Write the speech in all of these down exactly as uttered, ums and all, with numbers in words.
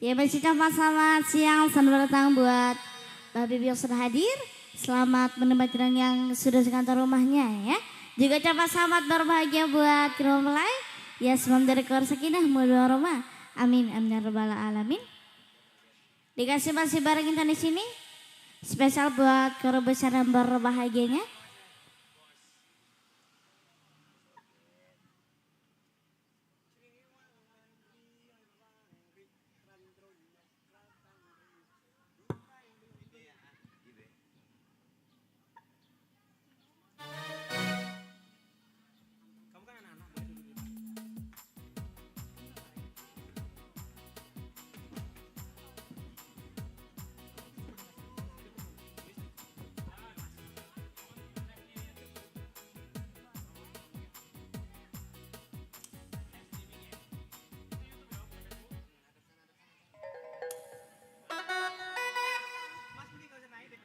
Ya, baik, ucapan selamat siang, selamat datang buat Bapak Ibu yang sudah hadir. Selamat menempat jalan yang sudah sekantor rumahnya, ya. Juga ucapan selamat berbahagia buat kedua mempelai. Ya, semoga menjadi keluarga sakinah, mawaddah warahmah. Amin, amin ya rabbal alamin. Dikasih masih bareng kita di sini. Spesial buat keluarga besar yang berbahagianya.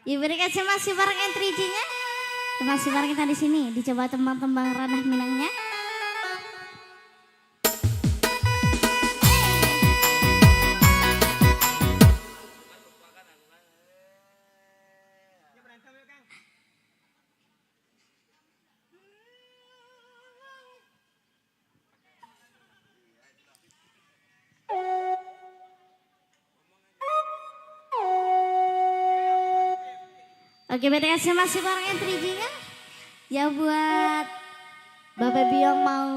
Diberikan masih bareng entry J-nya. Masih bareng kita di sini, dicoba tembang-tembang ranah Minangnya. Oke, B T S masih bareng entry J-nya. Ya, buat Bapak Ibu yang mau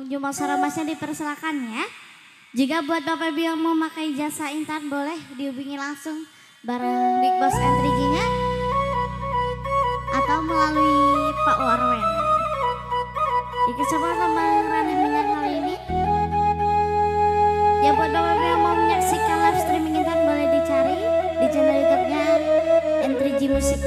nyumbang suara emasnya, dipersilakan, ya. Juga buat Bapak Ibu yang mau memakai jasa Intan, boleh dihubungi langsung bareng Big Boss entry J-nya atau melalui Pak Warwen. Di kesempatan Bang Ranah Minang kali ini, ya, buat Bapak Ibu yang mau menyaksikan live streaming Intan, boleh dicari di channel YouTube-nya entry J Music.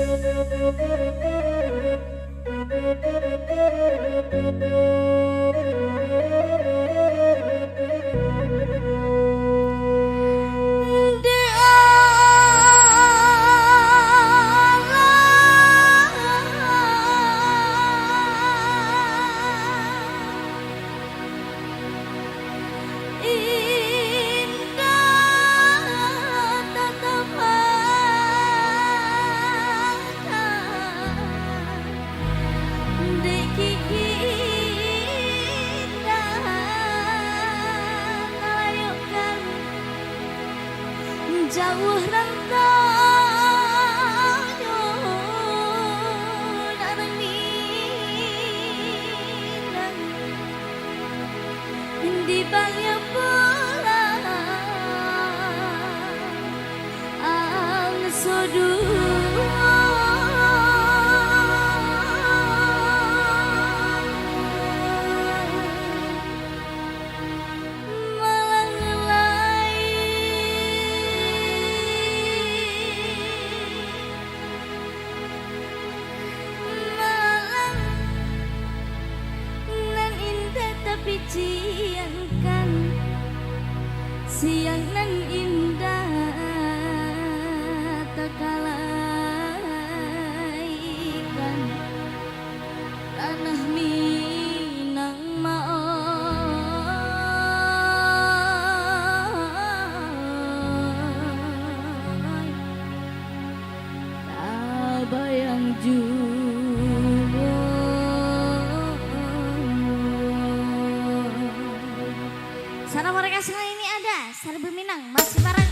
Indah tatap mata, dek kiki indah talayokkan. Jauah rantainyo nan Minang, di baliak pulau angso duo. Malang lai, malang nan indah tapiciankan, siang nan indah takalaikan. Ranah Minang ma-oy, tabayang juo. Salam warga Sungai ini ada, Sarbu Minang, masih bareng